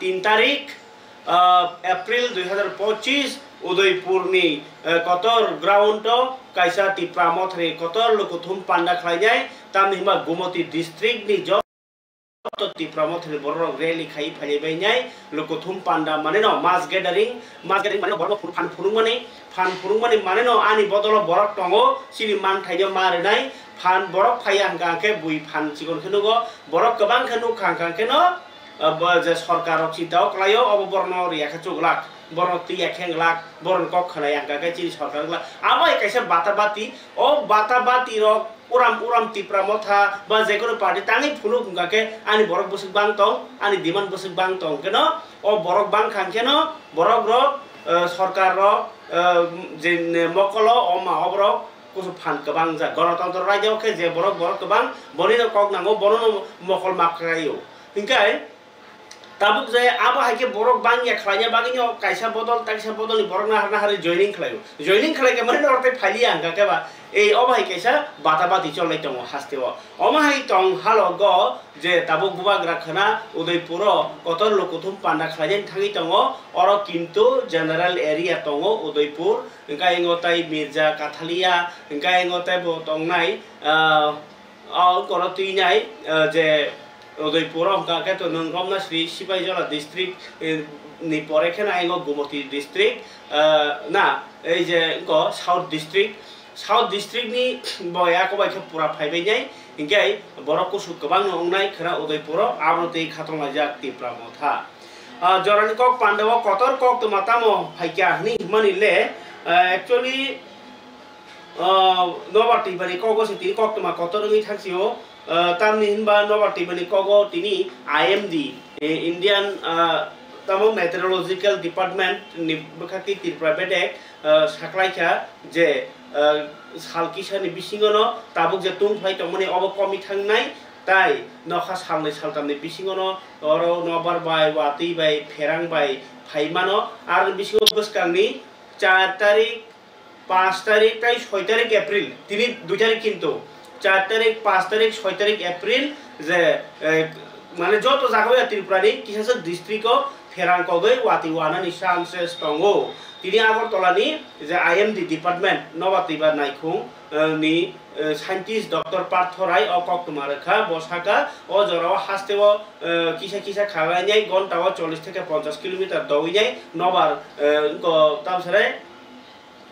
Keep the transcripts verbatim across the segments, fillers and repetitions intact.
tin tarik, ah, April dui hazar pochis, Udaipurni, eh, Kotor ground o kaisa Tipra Mothani Kotor Lukuthum panda khlainai, tamni hwnba Gumoti district ni joto Tipra Mothani borok rally khai phaibai nai, Lukuthum panda mane no mass gathering, mass gathering mane borok phan phunukmani, phan phunukmani mane no ani bodolo borok tongo, chini manthaino ma rwnai, phan borok phaiya hwnkha khe bui phan chikon khe nugo, borok kwbang khe nukha hwnkha khe no, ah, bo je sorkar rok chinta o kwlaio, obo borokno riya khe chuklak, borokno twiya khe wnglak, borokni kok khwnaya hwnkha khe chini sorkar wnglak. Abo hai kaisa bata bati, o bata bati rok uram uram Tipra Motha ba jekono party tangwi phunuk hwnkha khe ani borok bwswk bang tong, ani demand bwswk bang tong khe no, o borok bang kha khe no borok rok, eh, sorkar rok, eh, je mokolo o ma o borok kusu phan kwbang jak. Gonotontro rajyo khe je borok, borok kwbang, bonino kok nango, bonono mokol ma khlaio. Hinkhe tabuk je abo hai khe borok bangya khlaina bagwino kaisa bodol, takisa bodolni borok nahar nahar joining khlaio. Joining khlai khe mani norok tei phailiya hwnkha khe ba, ei obo hai kaisa bata bati cholnai tongo hasteo. Omo hai tong halogo je tabuk bubagra khwna Udaipuro Kotor Lukuthum panda khlainani thangwi tongo. Oro kintu general area tongo Udaipur, hwnkhe ingo tai Mirja Kathalia, hwnkhe ingo tei bo tongnai, ah, o koro twinai, ah, je Udaipuro hwnkha khe to nwng Romnasri Sipaijola district, eh, ni pore khe na ingo Gumoti district, ah, na ei je ingo South district, South district ni bo ya kobai khe pura phaibai nai, hinkhe borok kusu kwbang no wngnai khwna Udaipuro, abono tei khatong laijak Tipra Motha. Ah, jorani kok pandao kotor kok tongma tamo phaikya hwnwi himani le, ah, actually, ah, nobar twibani kogo se tini koktwma kotor wngwi thangsio, ah, tamni hinba nobar twibani kogo tini I M D, eh, Indian, ah, tamo Meteorological Department ni bwkhakti Tripura bedek, ah, saklaikha je, ah, sal kisani bisingono tabuk je tungphlai tongmani obo komwi thangnai, tai nokha salnwi saltamni bisingono oro nobar bai, watwi bai, pherang bai phaimano, ar bisingo bwskangni char tarik, panch tarik tai soi tarik April, tini dui tarik kintu, char tarik, panch tarik, soi tarik April je, eh, mane joto jagao ya Tripura ni kisasa district o pherang kogwi watwi wanani chances tongo. Tini Agartala ni je I M D department nobar twiba naikhung, eh, ni, eh, scientist Doctor Partho Rai o koktwma rwkha, bo saka o jorao hasteo, eh, kisa kisa khalainai gonta o chollish theke ponchash kilometer dowinai nobar, eh, wngkha tamsare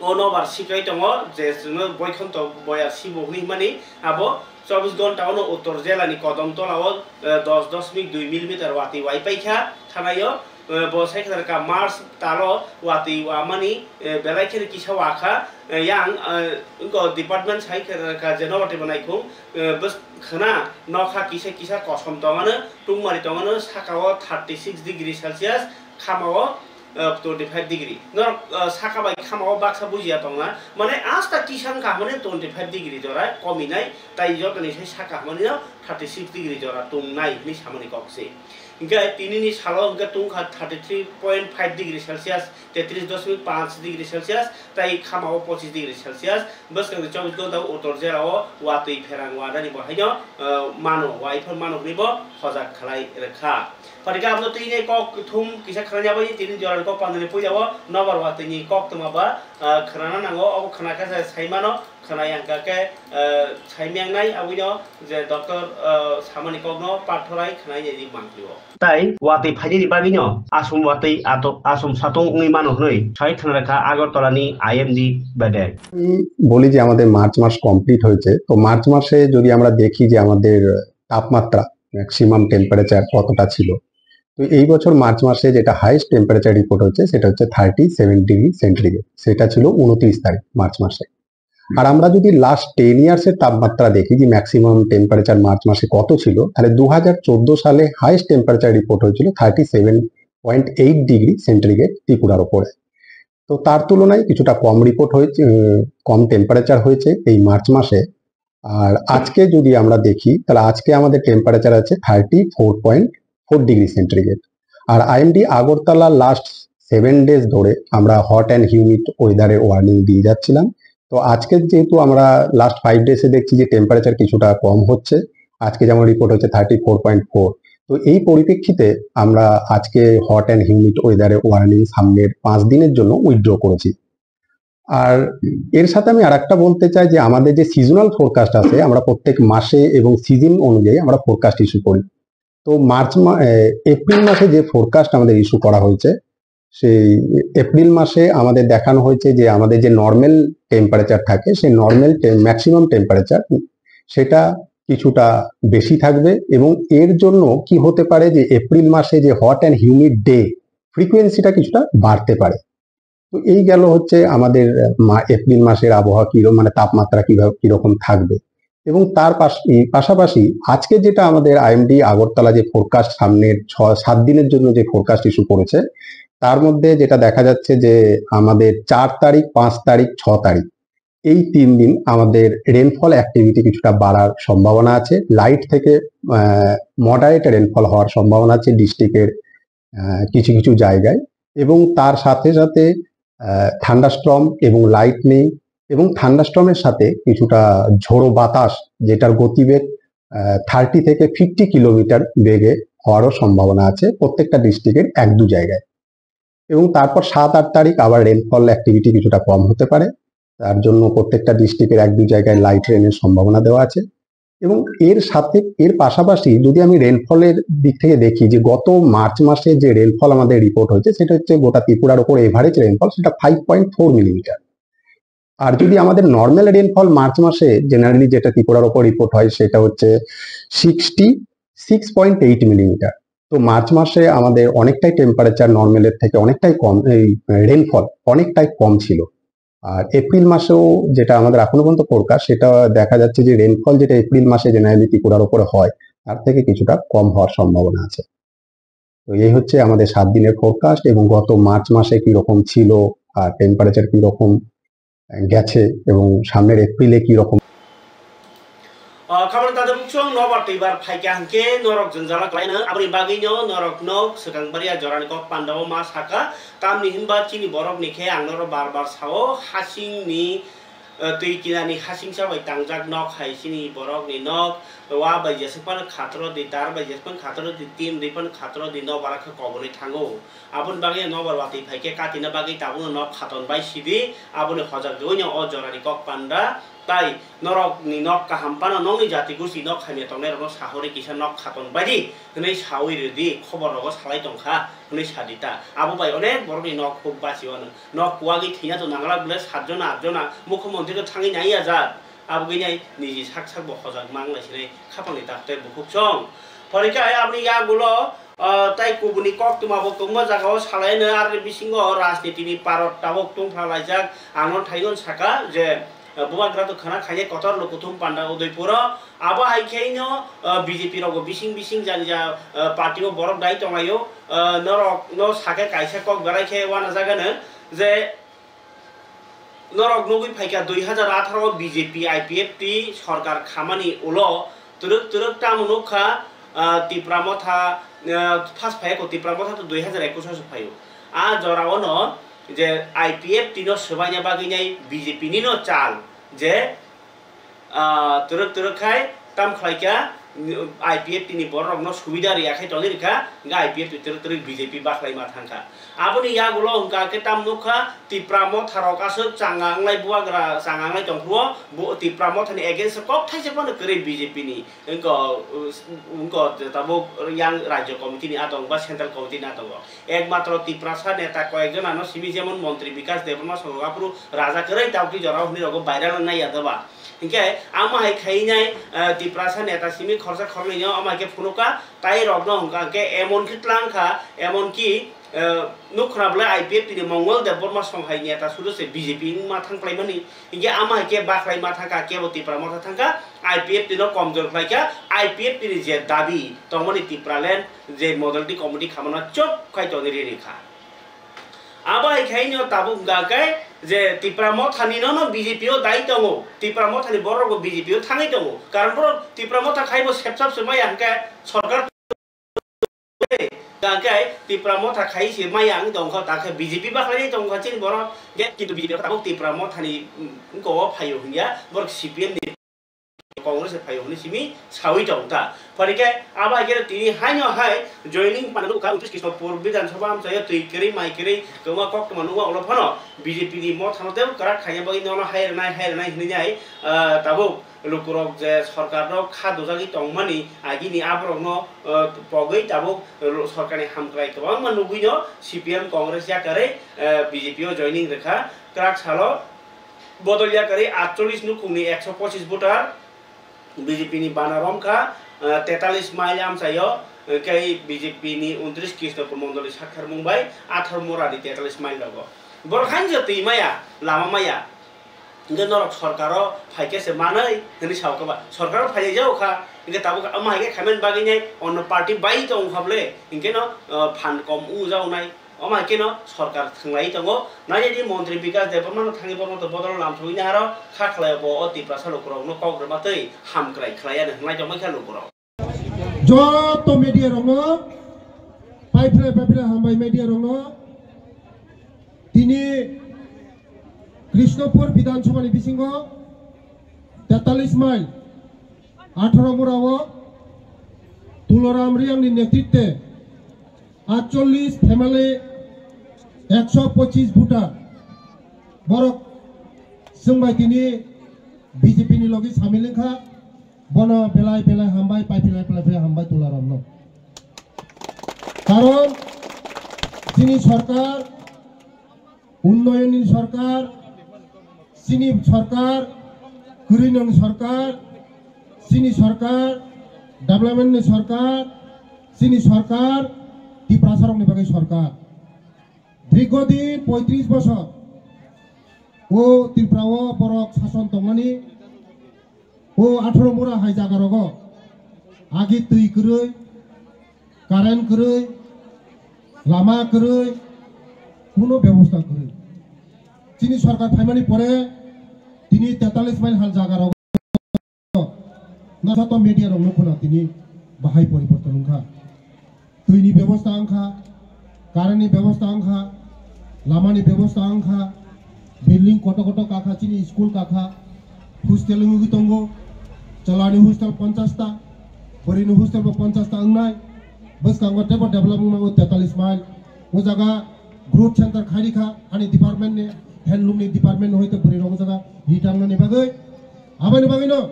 o nobar siklai tongo, je chwngno boikhonto boya sibo hwnwi himani, abo chobbish gonta ono Uttor Jela ni Kodom Tola o, eh, dos dosmik dui millimeter watwi waipaikha thanaio, eh, bo sai khe ka March talo watwi wamani, eh, belai kheno kisa wakha, eh, yang, eh, wngkha department sai khe ka je nobar twibo naikhung, eh, bwskang khwna nokha kisa kisa kosom tongmano, tungmari tongmano, saka o thirty six degree Celsius, khama o, uh, twenty five degree. Norok, uh, saka bai khama o baksa bujiya tongna. Mane asta kisa wngkha hwnmani twenty five degree jora kominai, tai jotoni sai saka hwnmani no thirty six degree jora tongnai hwnwi samani kok se. Hinkhe tini ni salo hinkhe tungkha thirty three point five degree Celsius, tetris dosmik panch degree Celsius, tai khama o pochis degree Celsius. Bwskangni chobbish gonta o Uttor Jela o watwi pherang wanani bo haino, uh, mano, waiphor mano hwnwi bo hojak khlai rwkha. Phaikhe abono tini kok thum kisa khwlai yabai tini jorani kok pandani puila o nobar watwi ni kok tongma ba, ah, khwnana nango, obo khwna khe se sai mano, khwnaya hwnkha khe, ah, sai meng nai, aboni je doctor, ah, samani kokno Partho Rai khwnai nai di mangpli o. Tai watwi phainani bagwino asum watwi ato-, asum satung wngwi mano hwnwi sai thwngrakha Agartala ni I M D bedek. আমি বলি যে আমাদের মার্চ মাস কমপ্লিট হয়েছে, তো মার্চ মাসে যদি আমরা দেখি যে আমাদের তাপমাত্রা, ম্যাক্সিমাম টেম্পারেচার কতটা ছিল, তো এই বছর মার্চ মাসে যেটা হাইয়েস্ট টেম্পারেচার রিপোর্ট হচ্ছে সেটা হচ্ছে থার্টি সেভেন ডিগ্রি সেন্টিগ্রেড, সেটা ছিল উনত্রিশ তারিখ মার্চ মাসে। আর আমরা যদি লাস্ট টেন ইয়ার্স এর তাপমাত্রা দেখি যে ম্যাক্সিমাম টেম্পারেচার মার্চ মাসে কত ছিল, তাহলে দু হাজার চোদ্দ সালে হাইয়েস্ট টেম্পারেচার রিপোর্ট হয়েছিল thirty seven point eight degree centigrade ত্রিপুরার ওপরে। তো তার তুলনায় কিছুটা কম রিপোর্ট হয়েছে, উম, কম টেম্পারেচার হয়েছে এই মার্চ মাসে। আর আজকে যদি আমরা দেখি, তাহলে আজকে আমাদের টেম্পারেচার আছে thirty four point four degree centigrade. আর IMD Agartala last seven days ধরে আমরা হট অ্যান্ড হিউমিড ওয়েদারের ওয়ার্নিং দিয়ে যাচ্ছিলাম। তো আজকে যেহেতু আমরা লাস্ট ফাইভ ডেজে দেখছি যে টেম্পারেচার কিছুটা কম হচ্ছে, আজকে যেমন রিপোর্ট হচ্ছে থার্টি ফোর পয়েন্ট ফোর, তো এই পরিপ্রেক্ষিতে আমরা আজকে হট অ্যান্ড হিউমিড ওয়েদারে ওয়ার্নিং সামনের পাঁচ দিনের জন্য উইথড্র করেছি। আর এর সাথে আমি আরেকটা বলতে চাই যে আমাদের যে সিজনাল ফোরকাস্ট আছে, আমরা প্রত্যেক মাসে এবং সিজন অনুযায়ী আমরা ফোরকাস্ট ইস্যু করি। তো মার্চ মা- এ, এপ্রিল মাসে যে ফোরকাস্ট আমাদের ইস্যু করা হয়েছে, সেই এপ্রিল মাসে আমাদের দেখানো হয়েছে যে আমাদের যে নর্মাল টেম্পারেচার থাকে, সেই নর্মাল, ম্যাক্সিমাম টেম্পারেচার সেটা কিছুটা বেশি থাকবে। এবং এর জন্য কি হতে পারে, যে এপ্রিল মাসে যে হট অ্যান্ড হিউমিড ডে ফ্রিকোয়েন্সিটা কিছুটা বাড়তে পারে। তো এই গেল হচ্ছে আমাদের, আহ, মা-, এপ্রিল মাসের আবহাওয়া কিরকম, মানে তাপমাত্রা কিভাবে, কিরকম থাকবে। এবং তার পাশ-, এই পাশাপাশি আজকে যেটা আমাদের আইএমডি আগরতলা যে ফোরকাস্ট সামনের ছ সাত দিনের জন্য যে ফোরকাস্ট ইস্যু করেছে, তার মধ্যে যেটা দেখা যাচ্ছে যে আমাদের চার তারিখ, পাঁচ তারিখ, ছ তারিখ, এই তিন দিন আমাদের রেনফল অ্যাক্টিভিটি কিছুটা বাড়ার সম্ভাবনা আছে। লাইট থেকে মডারেট রেনফল হওয়ার সম্ভাবনা আছে ডিস্ট্রিক্টের আহ, কিছু কিছু জায়গায়। এবং তার সাথে সাথে আহ, থান্ডারস্টর্ম এবং লাইটনিং এবং থান্ডারস্টর্মের সাথে কিছুটা ঝোড়ো বাতাস, যেটার গতিবেগ থার্টি থেকে ফিফটি কিলোমিটার বেগে হওয়ারও সম্ভাবনা আছে প্রত্যেকটা ডিস্ট্রিক্টের এক দু জায়গায়। এবং তারপর সাত আট তারিখ আবার রেনফল অ্যাক্টিভিটি কিছুটা কম হতে পারে। তার জন্য প্রত্যেকটা ডিস্ট্রিক্টের এক দুই জায়গায় লাইট রেনের সম্ভাবনা দেওয়া আছে। এবং এর সাথে, এর পাশাপাশি যদি আমি রেনফলের দিক থেকে দেখি, যে গত মার্চ মাসে যে রেনফল আমাদের রিপোর্ট হয়েছে, সেটা হচ্ছে গোটা ত্রিপুরার উপর এভারেজ রেনফল, সেটা ফাইভ পয়েন্ট ফোর মিলিমিটার। আর যদি আমাদের নর্মাল রেনফল মার্চ মাসে জেনারেলি যেটা ত্রিপুরার উপর রিপোর্ট হয়, সেটা হচ্ছে sixty six point eight millimetre. তো মার্চ মাসে আমাদের অনেকটাই টেম্পারেচার নর্মালের থেকে অনেকটাই কম, এই রেনফল অনেকটাই কম ছিল। আর এপ্রিল মাসেও যেটা আমাদের এখনো পর্যন্ত ফোরকাস্ট, সেটা দেখা যাচ্ছে যে রেনফল যেটা এপ্রিল মাসে জেনারেলি ত্রিপুরার উপরে হয়, তার থেকে কিছুটা কম হওয়ার সম্ভাবনা আছে। তো এই হচ্ছে আমাদের সাত দিনের ফোরকাস্ট এবং গত মার্চ মাসে কিরকম ছিল আর টেম্পারেচার কিরকম গেছে এবং সামনের এপ্রিলে কিরকম। Ah, khamani tade bukchung nobar twibar phaikha hwnkhe norok jwngjala khlaino, aboni bagwino norokno swkang baria jorani kok pandao ma sakha, tamni hinba chini borokni khe ang norok bar bar sao, hasingni, ah, twi kinani hasingsa bai tangjak nok hai chini borokni nok, wa bai jeswk phano khatro di, dar bai jeswk phano khatro di, tin di phano khatro di, nobar khe kobonwi thango. Aboni bagwi nobar watwi phaikhe katina bagwi tabukno nok khaton bai sidi, aboni hojak dugwino o jorani kok panda. Tai norokni nok kaham phano nokni jati gosti nok hamya tongnairokno sahorwi kisa nok khaton baidi hwnwi sawi rwdi, khobor rogo salai tongkha hwnwi sadi ta. Abo bai onek borokni nok huk basi wano. Nok kuwagwi thwina to nanglak bwle satjona atjona mukhyamantri to thangwi naiya jak. Abo gwnai niji sak sak bo hojak manglai sinai khapangni dakte bukhuk song. Phorikhe aboni yagulo, ah, tai kubuni koktwma bo kwbangma jagao salaino, aroni bisingo rajnitini parot tabuk tungphra laijak. Ang no thaino saka je, ah, bubagra to khana khainai kotor lukuthum panda Udaipuro. Abo hai khe no, ah, B J P rogo bising bising jani ja, ah, party o borok dai tonglaio. Ah, norok no sake kaisa kok belai khe uanajagano je, norok nugwi phaikha dui hazar atharo B J P I P F T sorkar khamani ulo twrwk twrwk tamo nukha, ah, Tipra Motha, ah, first phaikha Tipra Motha to dui hazar ekush o se phaio. A jorao no je I P F T no swbaina bagwi nai B J P ni no chal je, ah, twrwk twrwk khai tam khlai kha, I P F T ni borok rok no subida riya khai tonwi rikha, hwnkhe I P F T twrwk twrwk B J P bakhlai ma thangkha. Aboni yagulo hwnkha khe tam nukha, Tipra Motha rok aswk changa wnglai bubagra changa wnglai tongphuru, bo Tipra Motha ni against o kok thaisa phano kwrwi B J P ni, wngko, wngko tabuk yang Rajya Committee ni atong ba Central Committee ni atong o. Ekmatro Tiprasa neta koyekjon ano simi, jemon Montri Bikas Debbarma Songro aphuru raja kwrwi tabukni jorao hwnwi rogo viral wngnai ya doba. Hinkhe amo hai khainai, eh, Tiprasa neta simi khorsa khornwi no amo hai khe phunukha, tai rokno hwnkha khe emon khe tlang kha, emon ki, eh, nukhra bwlai I P F T ni Mongol Debbarma song hai neta sudu se B J P wngma thang plaimani. Hinkhe amo hai khe bakhlai ma thangkha, kebo Tipra Motha thangkha, I P F T no komjor khlaikha, I P F T ni je dabi tongmani Tipraland je modality committee khamano chop khai tongwi riri kha. Abo hai khaino tabuk hwnkha khe je Tipra Motha ni no no B J P o dai tongo, Tipra Motha ni borok bo B J P o thangwi tongo, karon borok Tipra Motha khai bo sepsap se maya hwnkhe sorkar Hwnkhe Tipra Motha khai se maya wng tongkha, ta khe B J P bakhlai tongkha chini borok, hwnkhe kintu B J P rok tabuk Tipra Motha ni, mm, wngko o phaio hwnya, borok C P M ni Congress se phaio hwnwi simi sawi tong ta. Phari khe abo hai khe tini haino hai joining pana nukha untris Krishnapur Bidhan Sabha amchaio twi kwrwi mai kwrwi kwma kok tongma nukma ulo phano B J P ni mothano tei kwrak khaina bagwi nono hai rwnai hai rwnai hwnwi nai, ah, tabuk lukurok je sorkarno kha dujagwi tongmani agini aborokno, ah, pogwi tabuk sorkarni hamkrai kwbangma nugwino C P M Congress yakarwi, ah, B J P o joining rwkha. Kwrak salo bodol yakarwi atchollish nukhungni ekso pochis voter B J P ni bana romkha, ah, tetalis mile amchaio, ah, khe B J P ni untris Krishnapur mondoli sakharmung bai athar murani tetalis mile rogo. Borok haino twi maya, lama maya. Hingke norok sorkaro phaikhe se manai hwnwi sao khe ba. Sorkaro phailaijao kha, hingke tabuk omo hai khe khaimani bagwi nai onno party bai tong kha bole, hingke no, ah, phan kom wngjao nai. Omo hai kheno sorkar thwnglai tongo. Naidi montri Bikas Debbarmano thangwi borokno bodol lamsogwi naharo kha khlai bo o Tiprasa lukurokno kok rwma tei hamkrai khlai ani hwnlai tongmai kha lukurok. Joto media rokno paiphlai paiphlai hambai media rokno tini Krishnapur Bidhan Sabha ni bisingo tetalis mile atharo mura o Tularam Riyang ni netrite atchollish family, ekso pochis voter borok chwng bai tini B J P ni logi samil wngkha. Bono belai belai hambai, paiphlai paiphlai hambai Tularam no. Karon chini sorkar unnayonni sorkar, chini sorkar, kwrwinong sorkar, chini sorkar, developmentni sorkar, chini sorkar, Tiprasarokni bagwi sorkar. Dirghodin poitris bosor o Tripura o borok sason tongmani, o atharo mura hai jaga rogo agi twi kwrwi, current kwrwi, lama kwrwi, kuno bebosta kwrwi. Chini sorkar phaimani pore tini tetalis mile hal jaga rogo no joto media rok nukho na tini bahai poriborton wngkha. Twini bebosta wngkha, currentni bebosta wngkha, lamani bebosta wngkha, building koto koto kakha, chini school kakha, hostel wngwi tongo, chwlani hostel ponchash ta, bwrwini hostel bo ponchash ta wngnai, bwskango teibo develop wngmano tetalis mile. O jaga growth center khairikha ani departmentni, handloomni departmentni hoite bwrwirok o jaga ritangnani bagwi, aboni bagwino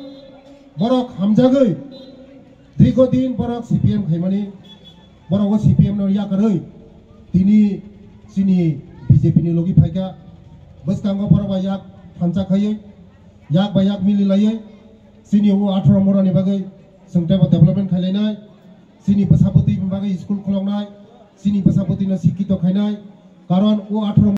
borok hamjagwi Dirghodin borok C P M khaimani, borok o C P M no yakarwi tini chini B J P ni logi phaikha. Bwskango borok bai yak thansa khaiwi, yak bai yak mili laiwi chini o atharo murani bagwi chwng teibo development khailainai, chini bwsa bwtwi bagwi school khuloknai, chini bwsa bwtwi no sikkito khainai, karon o atharo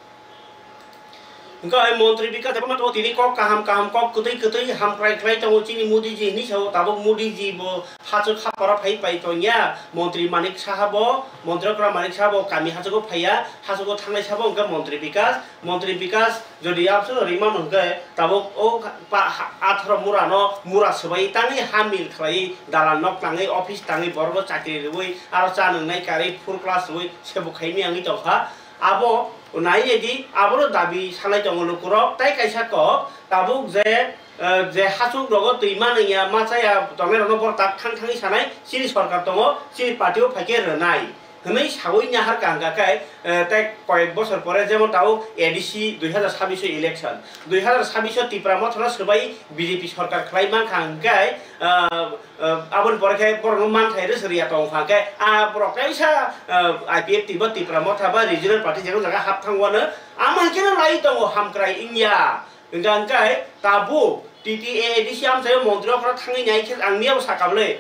Hwnkhe hai montri Bikas Debbarma to tini kok kaham kaham, kok kwtwi kwtwi hamkrai khlai tongo chini Modi ji hinwi sao. Tabuk Modi ji bo hachwk haparo phai pai tongya. Montri Manik Saha bo, montri okra Manik Saha bo kami hachwgo phaiya, hachwgo thangnai sabo hwnkhe montri Bikas. Montri Bikas jodi abswk rimano hwnkhe tabuk o pa-, ha-, atharo murano mura swbai tangwi ha mil khlaiwi dalan nok tangwi office tangwi borokno chakri rwui aro cha nwngnai karwi full class rwui sebo khaimya wngwi tongkha. Abo nai di, abono dabi salai tongo lukurok, tai kaisa kok tabuk je, eh, je hachuk rogo twi manwi ya, ma chaya tongnai rokno borok tak thang thangwi sanai, chini sorkar tongo, chini party o phaikhe rwnai hwnwi sawi nahar ka hwnkha khe, eh, tei koyek bosor pore jemon tabuk A D C dui hazar sabbish o election, dui hazar sabbish o Tipra Motha no swbai B J P sorkar khlai mankha hwnkhe, ah, Ah, aboni pore khe borokno manthai rwswk rwya tong kha khe, ah, borok kaisa, ah, I P F T bo Tipra Motha ba regional party je jaga hap thang wano, ama khe no lai tongo hamkrai wngya. Hwnkha hwnkhe tabuk T T A A D C amchaio montri okra thangwi nai khe ang miyabo sakha bwle.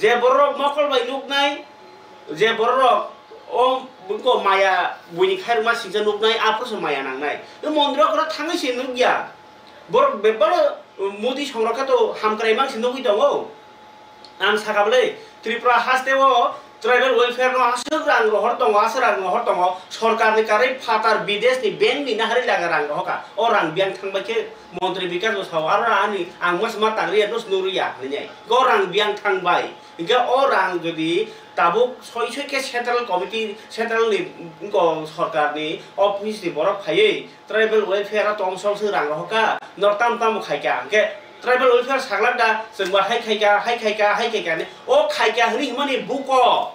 Je borok mokol bai nuknai, je borok o bwkho maya buini khairokma singcha nuknai, aphuru se maya nangnai. O montri okra thangwi se nukya. Borok bebak Modi songrok khe to hamkrai mang se nugwi tongo. Ang sakha bwle, Tripura haste o tribal welfare no aswk rang rohor tongo, aswk rang rohor tongo, sorkar ni karwi phatar bidesh ni bank ni nahari laga rang rohor kha. O rang biyang thang bai khe montri Bikas bo sao, aro ani ang mas ma tangri ya, dos nugri ya, hinwi. Go rang biyang thang bai. Hingke o rang jodi tabuk soi soi khe central committee, central ni, ko, sorkar ni office ni borok phaiwi tribal welfare o tong song song rang rohor kha, norok tam tamo khai kha, hingke Tribal welfare saglak da, chwng bo hai khaika, hai khaika, hai khaika ni. O khaika hwnwi hwnmani buko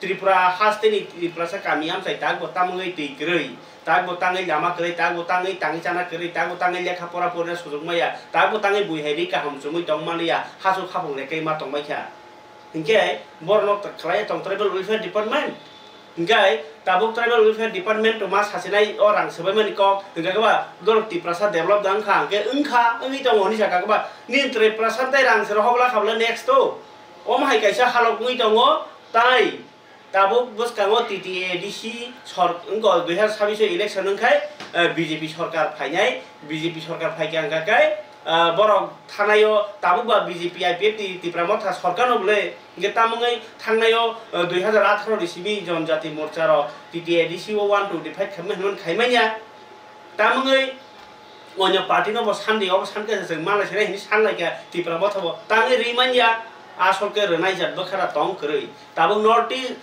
Tripura hasteni Tiprasa kami amchai tak bo tamungwi twi kwrwi, tak bo tangwi lama kwrwi, tak bo tangwi tangwi chana kwrwi, tak bo tangwi lekha pora porina sujukmaya, tak bo tangwi bui hai ri kaham chumui tongmaliya, hasu khapung rekai ma tongbaikha. Hinkhe borok no khlai tong tribal welfare department. Hinkhe tabuk tribal welfare department to ma sasinai o rang swbaimani kok, hinkhe ba dorok Tiprasa develop da wngkha, hinkhe wngkha, wngwi tongo hwnwi sakha ba nini Tiprasa tei rang se rohok la khabla next to. Omo hai kaisa halok wngwi tongo, tai tabuk bwskango T T A D C sor-, wngkha dui hazar sabbish election wngkhai, eh, B J P sorkar phainai, B J P sorkar phaikha wngkha khe, ah, borok thanaio tabuk ba B J P I P F T Tipra Motha sorkarno bwle, hinkhe tamungwi thangnaio, ah, dui hazar atharo ni simi Jonjati Morcha rok T T A D C o one twenty five khaimani hwnmani khaimanya. Tamungwi onyo party no bo sandi, obo sankhe se chwng manlai sinai hinwi sanlaikha Tipra Motha bo tangwi rimanya, asol khe rwnaijak bwkhara tong kwrwi. Tabuk North East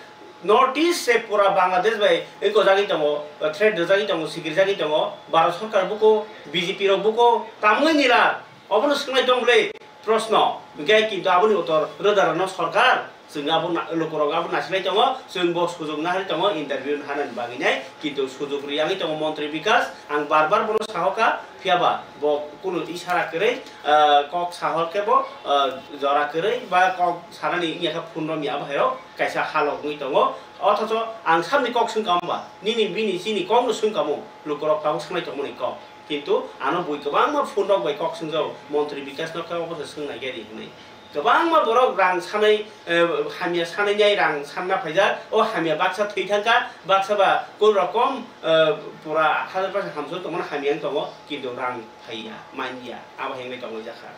North East se pura Bangladesh bai wngkojagwi tongo, threat rwjagwi tongo, sikirjagwi tongo, Bharat sorkar buko, B J P rok buko, tamungwi nira, obono swngnai tong bwle proshno, hinkhe kintu aboni utor rwda rwno sorkar, chwng abo na-, lukurok abo nasilai tongo, chwng bo sujok naharwi tongo, interview hanani bagwi nai, kintu sujok riyangwi tongo Montri Bikas, ang bar bar bono sahokha, phiyaba bo kunu isara kwrwi, ah, kok sahor khe bo, ah, jora kwrwi ba kok sanani wngya khe phone romya abo hai rok. Kaisa halok wngwi tongo, othocho ang sabni kok swngkha hwnba, nini bini chini kokno swngkha mo, lukurok tabuk sanai tongmani kok, kintu ano bui kwbangma phone rok bai kok swngjago, Montri Bikas no khe obo se swngnai gari hwnwi. Kwbangma borok rang sanai, eh, hamya sanai nai rang sanna phaijak, o hamya baksa thwi thangkha, baksa ba kun rokom, eh, pura hazar percent hamsok tongmani hamya wng tongo, kintu rang phaiya, manya, abo hengwi tongwi jakha.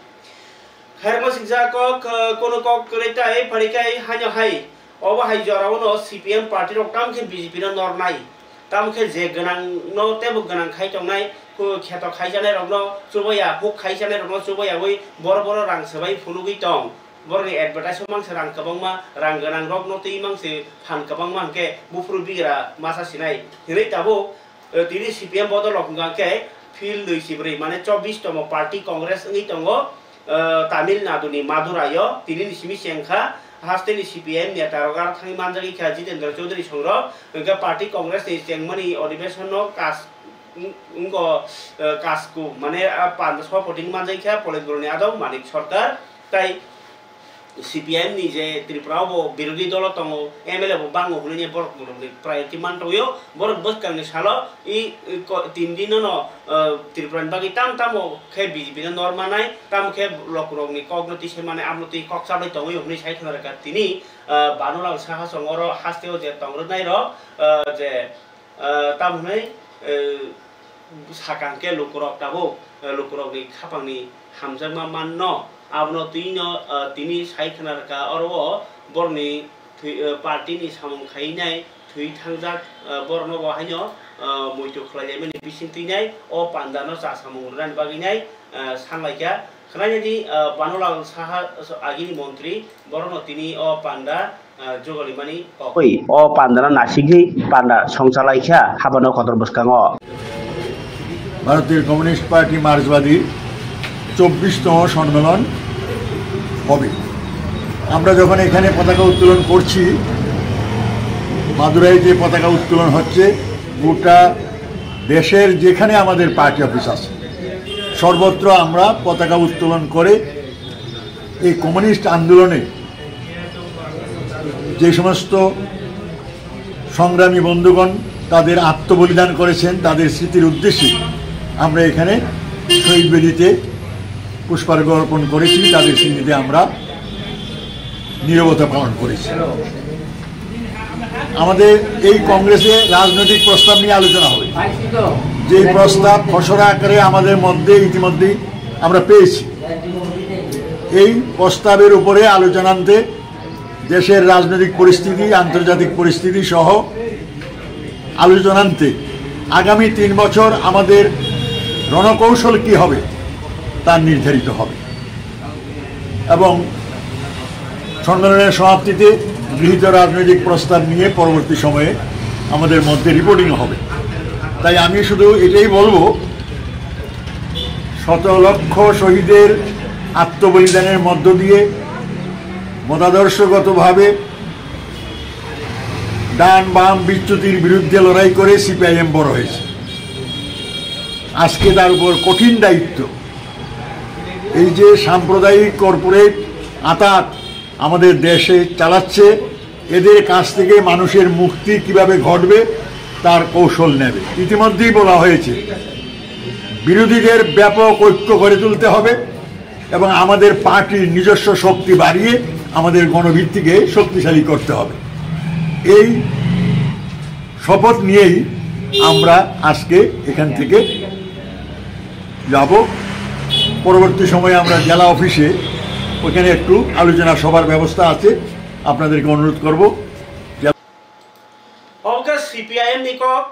Khairokma singsa kok, eh, kono kok kwrwi tai pharikhai haino hai. Obo hai jorao no C P M party rok tamo khe B J P no nornai. Tamo khe je gwnang no teibo gwnang khai tongnai, khu-, kheto khai chanai rok no chubaya, huk khai chanai rok no chubaya wi boro boro rang swbai phunugwi tong. Borok ni advertise o mangsa rang kwbangma, rang gwnang rok no twi mangsa phan kwbangma hwnkhe buphuru bigra masa sinai. Hinwi tabuk Eh, tini C P M bodol rok hwnkha khe field dui chibrwi, mane chobbish tomo party Congress wngwi tongo, eh, Tamil Nadu ni Madurai o. Tini ni simi chengkha, haste ni C P M neta rok aro thangwi manjagwi kha Jitendra Chaudhary song rok, hwnkhe party Congress ni chengmani odhibeson no kas-, wng-, wngkho, eh, kasku, mane, ah, panda sobapoting manjagwi kha Politburo ni adong Manik Sarkar, tai C P I M ni je Tripura o bo birodhi dolo tongo, M L A bo bango hwnwi borok rokni priority man tongwi o, borok bwskang ni salo i, i ko-, tin din no, eh, Tripura ni bagwi tamo tamo khe B J P no nor manai, tamo khe lukurok ni kok no twi se manai, amo twi kok chabai tongwi o hwnwi sai khna rwkha tini, eh, Banulal Saha song oro haste o je tong rwnai rok, eh, je Ah, tamo hwnwi, eh, sakang khe lukurok tabuk, eh, lukurokni khapangni hamjakma manno, abono twino, ah, tini sai khna rwkha, oro o borokni thwi, eh, party ni samung khainai thwi thangjak, eh, borokno bo haino, ah, muitu khlailaimani bising twinai o panda no cha samung rwnani bagwi nai, ah, sanlaikha. Khwnainani, ah, Banulal Saha, agini montri, borokno tini o panda, ah, jugalimani kok. Oi, o pandano nasigwi panda songchalaikha habano kotor bwskango. ভারতের communist party মার্ক্সবাদী চব্বিশতম সম্মেলন হবে। আমরা যখন এখানে পতাকা উত্তোলন করছি, মাদুরাইতে পতাকা উত্তোলন হচ্ছে, গোটা দেশের যেখানে আমাদের পার্টি অফিস আছে, সর্বত্র আমরা পতাকা উত্তোলন করে এই কমিউনিস্ট আন্দোলনে যে সমস্ত সংগ্রামী বন্ধুগণ তাদের আত্মবলিদান করেছেন, তাদের স্মৃতির উদ্দেশ্যে আমরা এখানে শহীদ বেদিতে পুষ্পার্ঘ অর্পণ করেছি, তাদের স্মৃতিতে আমরা নীরবতা পালন করেছি। আমাদের এই কংগ্রেসে রাজনৈতিক প্রস্তাব নিয়ে আলোচনা হবে। যে প্রস্তাব খসড়া আকারে আমাদের মধ্যে ইতিমধ্যেই আমরা পেয়েছি, এই প্রস্তাবের উপরে আলোচনান্তে দেশের রাজনৈতিক পরিস্থিতি, আন্তর্জাতিক পরিস্থিতি সহ আলোচনান্তে আগামী তিন বছর আমাদের রণকৌশল কী হবে, তা নির্ধারিত হবে। এবং সম্মেলনের সমাপ্তিতে গৃহীত রাজনৈতিক প্রস্তাব নিয়ে পরবর্তী সময়ে আমাদের মধ্যে রিপোর্টিং হবে। তাই আমি শুধু এটাই বলবো, শত লক্ষ শহীদের আত্মবলিদানের মধ্য দিয়ে মতাদর্শগতভাবে ডান বাম বিচ্যুতির বিরুদ্ধে লড়াই করে সিপিআইএম বড় হয়েছে। আজকে তার উপর কঠিন দায়িত্ব। এই যে সাম্প্রদায়িক কর্পোরেট আতাত আমাদের দেশে চালাচ্ছে, এদের কাছ থেকে মানুষের মুক্তি কিভাবে ঘটবে, তার কৌশল নেবে। ইতিমধ্যেই বলা হয়েছে, বিরোধীদের ব্যাপক ঐক্য গড়ে তুলতে হবে এবং আমাদের পার্টির নিজস্ব শক্তি বাড়িয়ে আমাদের গণভিত্তিকে শক্তিশালী করতে হবে। এই শপথ নিয়েই আমরা আজকে এখান থেকে যাব। পরবর্তী সময়ে আমরা জেলা অফিসে ওখানে একটু আলোচনা সভার ব্যবস্থা আছে, আপনাদেরকে অনুরোধ করব। Obo khe C P I M ni kok,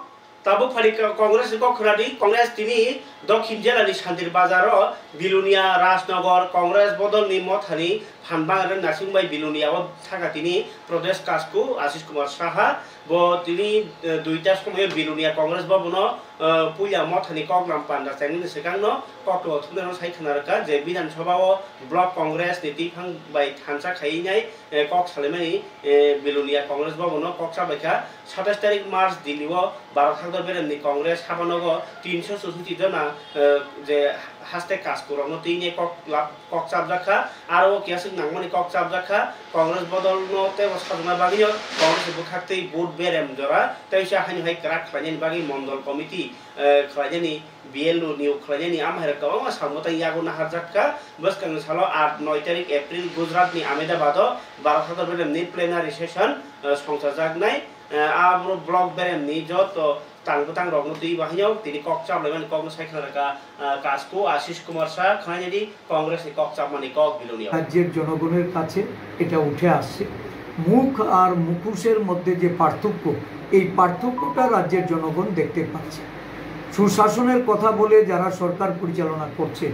tabuk phani Congress ni kok khwnadi. Congress tini Dokhin jela ni Santir Bazar o Bilonia, Rajnagar Congress bodol ni motha ni phan bangre nasing bai Bilonia o thaka tini Pradesh Kasku Ashish Kumar Saha. Bo tini, eh, duita somoyo Bilonia Congress Bhavan o, eh, puila motha ni koklam panda chengnani swkang no kokto thumnai no sai khna rwkha je Bidhan Sabha o Block Congress ni twiphang bai thansa khaiwi nai, eh, kok salaimani, eh, Bilonia Congress Bhavan o kok chabaikha. Satais tarik March Delhi o Bharat Haktor Beremni Congress habanogo tinso chusoti jona, eh, je haste kasku rokno twi nai kok lab-, kok chapjak kha. Aro o kiya swk nangmani kok chapjak kha. Congress bodol no teibo sajokna bagwi no Congress ni bwkhak twi vote berem jora tei se haino hai kwrak khlainani bagwi mondol committee, eh, khlainani, B L O niyok khlainani amhairok kwbangma samung tang yago naharjak kha. Bwskangni salo aat noi tarik April Gujarat ni Ahmedabad o Bharat Haktor Beremni plenary session, eh, songchajaknai. Eh, aboro block beremni joto tang bwtang rokno twi bahaino tini kok chaplaimani kokno sai khna rwkha, eh, Kasku Ashish Kumar Shah, khwnainani Congress ni kok chapmani kok Bilonia. রাজ্যের জনগণের কাছে এটা উঠে আসছে। মুখ আর মুখোশের মধ্যে যে পার্থক্য, এই পার্থক্যটা রাজ্যের জনগণ দেখতে পাচ্ছে। সুশাসনের কথা বলে যারা সরকার পরিচালনা করছে,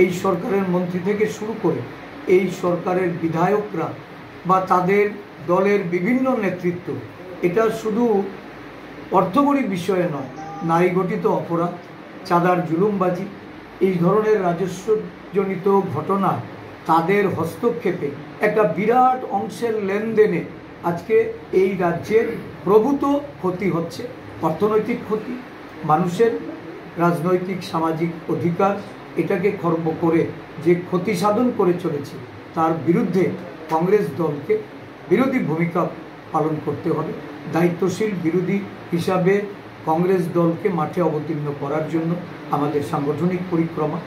এই সরকারের মন্ত্রী থেকে শুরু করে এই সরকারের বিধায়করা বা তাদের দলের বিভিন্ন নেতৃত্ব, এটা শুধু অর্থকরী বিষয়ে নয়, নারী ঘটিত অপরাধ, চাঁদার জুলুমবাজি, এই ধরনের রাজস্বজনিত ঘটনা, তাদের হস্তক্ষেপে একটা বিরাট অংশের লেনদেনে আজকে এই রাজ্যের প্রভূত ক্ষতি হচ্ছে, অর্থনৈতিক ক্ষতি, মানুষের রাজনৈতিক সামাজিক অধিকার, এটাকে খর্ব করে যে ক্ষতি সাধন করে চলেছে, তার বিরুদ্ধে কংগ্রেস দলকে বিরোধী ভূমিকা পালন করতে হবে। দায়িত্বশীল বিরোধী হিসাবে কংগ্রেস দলকে মাঠে অবতীর্ণ করার জন্য আমাদের সাংগঠনিক পরিক্রমা।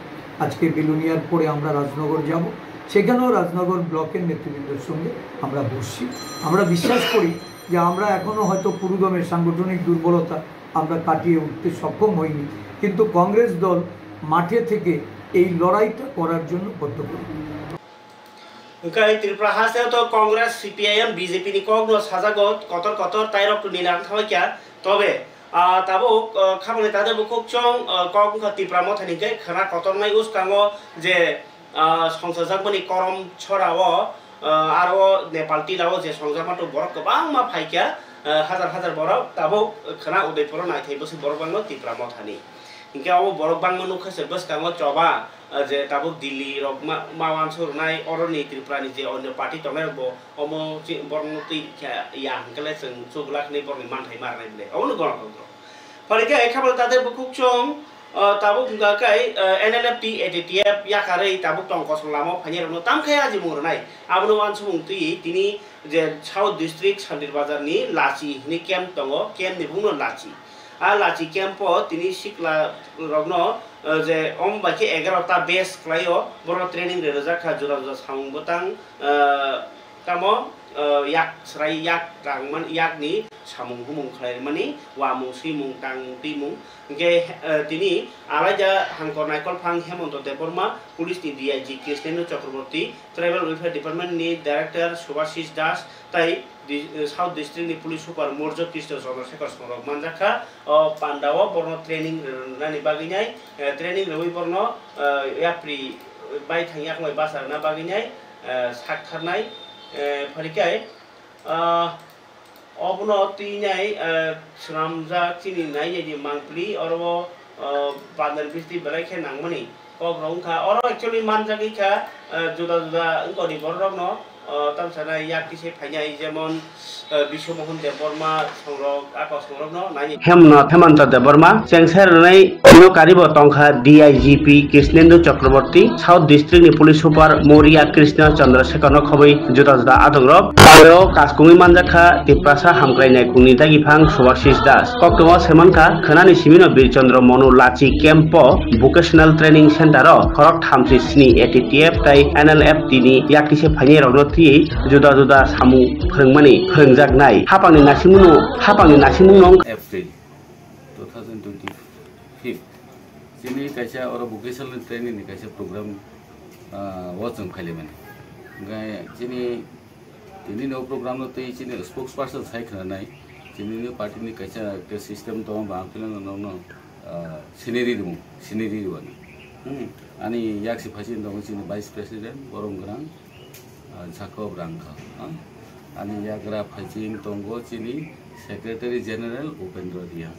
আজকে বিলোনিয়ার পরে আমরা রাজনগর যাব, সেখানেও রাজনগর ব্লকের নেতৃবৃন্দর সঙ্গে আমরা বসছি। আমরা বিশ্বাস করি যে আমরা এখনও হয়তো পুরোদমে সাংগঠনিক দুর্বলতা আমরা কাটিয়ে উঠতে সক্ষম হইনি, কিন্তু কংগ্রেস দল মাঠে থেকে এই লড়াইটা করার জন্য বদ্ধপরিকর। Hwnkhe Tripura haste to Congress, C P I M, B J P ni kokno sajago kotor kotor tairok tuni lang thangkha. Tobe, ah, tabuk, ah, khabangni tade bukhuk chwng, ah, kok wngkha Tipra Mothani hwnkhe khwna kotornai uskango je, ah, songchajakmani korom chorao, ah, aro Nepal tilao je songjakma to borok kwbangma phaikha, ah, hajar hajar borok tabuk khwna Udaipuro naithai bwswk borok bangno Tipra Mothani. Hwnkhe abo borok bangma nukha se bwskango choba, ah, je tabuk Delhi rok ma, ma wansuk rwnai, oroni Tripura ni je onyo party tongnai rok bo omo chi-, borok no twi kha ya hwnkhe le chwng chuglak hinwi borok ni manthai ma rwnai bwle. Omo no gonotantro. Phai khe khe bo tate bukhuk chwng, ah, tabuk hwnkha khe, ah, N L F T, A D T F yakarwi tabuk tong kosong lama o phainai rok no tam khe ajimung rwnai. Abono wansukmung twi tini je South District Santir Bazar ni Lachi hinwi camp tongo, camp ni bumung no Lachi. A Lachi camp o tini sikla rokno, eh, je om bai khe egaroh ta batch khlai o, borok training rw rwjak kha, juda juda samung bwtang, eh, tamo, eh, yak srai yak rang man, yak ni samung humung khlai mani, wamung swimung tang twimung. Hwnkhe, eh, tini alaida hangkor naikolphang Hemanta Debbarma, police ni D I G Krishnendu Chakraborty, Tribal Welfare Department ni Director Subhashish Das, tai di-, South District ni Police Super Mourjo Krishna Chandrasekhar songrok manjakha. O panda o borno training rwnani bagwi nai, eh, training rwui borno, eh, yapri bai thang yakmai basa rwna bagwi nai, eh, saktharnai, eh, pharikhai, ah, obono twi nai, eh, swnamjak chini nai nai ni mangpili oro o, eh, bandar bisti belai khe nangmani. Kok rok wngkha, oro actually manjagwi kha, eh, juda juda wngkha ni borok rokno, eh, tamsana yak kise phainai, jemon, eh, Biswamohon Debbarma songrok, ako songrokno naini. Hemno Hemanta Debbarma chengsa rwnai tino karibo tongkha D I G P Krishnendu Chakraborty, South District ni Police Super Moria Krishna Chandrasekhar no khobwi juda juda adongrok. Aro kaskungwi manjakha Tiprasa Hamkrai Naikhungni dagiphang Subhashish Das. Koktwma semankha khwnani simino Birchandra Monu Lachi Camp o Vocational Training Center o khorok thamsi sni A T T F tai N L F T ni yakni se phainai rokno twiwi juda juda samung phwrwngmani phwrwngjaknai. Hapangni nasimungno, hapangni nasimungno wngkha. April two thousand twenty-five chini kaisa oro vocational training ni kaisa program, ah, o chwng khailaimani. Hwnkhe chini tini no program no twi chini spokesperson sai khwnanai, chini ni party ni kaisa ekta system tongo, ba ang philano nokno, ah, siniri rimo, siniri rwani. Hmm. Ani yaksi phaisin tongo chini vice president, borom gwnang, ah, Jacob Rangkha, ah. Ani yagra phaiching tongo chini Secretary General Upendra Reang.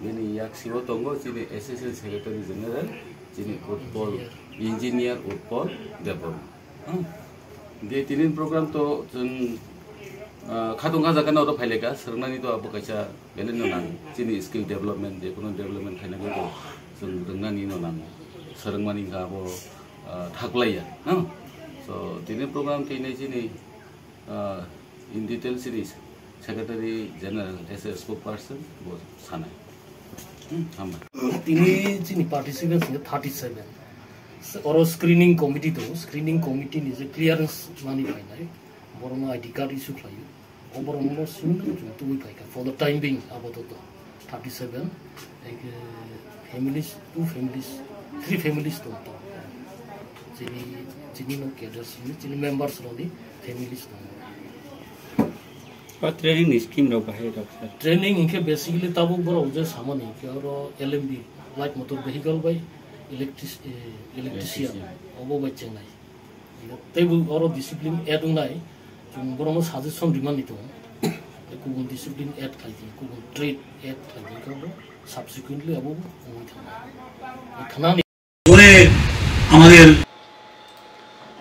Bini yaksio tongo chini Assistant Secretary General chini Utpal, Engineer Utpal Debbarma. Ah. De tinin program to chwng, ah, khatung kha jaga no to phaileka, swrwngnani to abo kaisa belai no nango. Chini skill development, je kono development khaina bagwi to chwng rwngnani no nango, swrwngmani kha abo, ah, thaklaiya, no? So, tini program tini chini, ah, in detail chini Secretary General as a spokesperson bo sanai. Hmm, hambai. Tini chini participants ni thirty seven. Oro screening committee tongo, screening committee ni je clearance mani phainai, borokno I D card issue khlaio. O borokno simi chwng tubui phaikha for the time being, apatot thirty seven, like, eh, families, two families, three families tong tong. Chini, chini no cadres ni, chini members rokni families tong. O training ni scheme rok bahai rok sir. Training hinkhe basically tabuk borok je samani hinkhe oro L M V, light motor vehicle bai electric-, eh, electrician, electrician, obo bai chengnai. Teibo oro discipline add wngnai, chwng borokno suggestion rimani tongo. Tei kubun discipline add khlai di, kubun trade add khlai di, khe bo subsequently abo wngwi thangnai. Khnani পরে আমাদের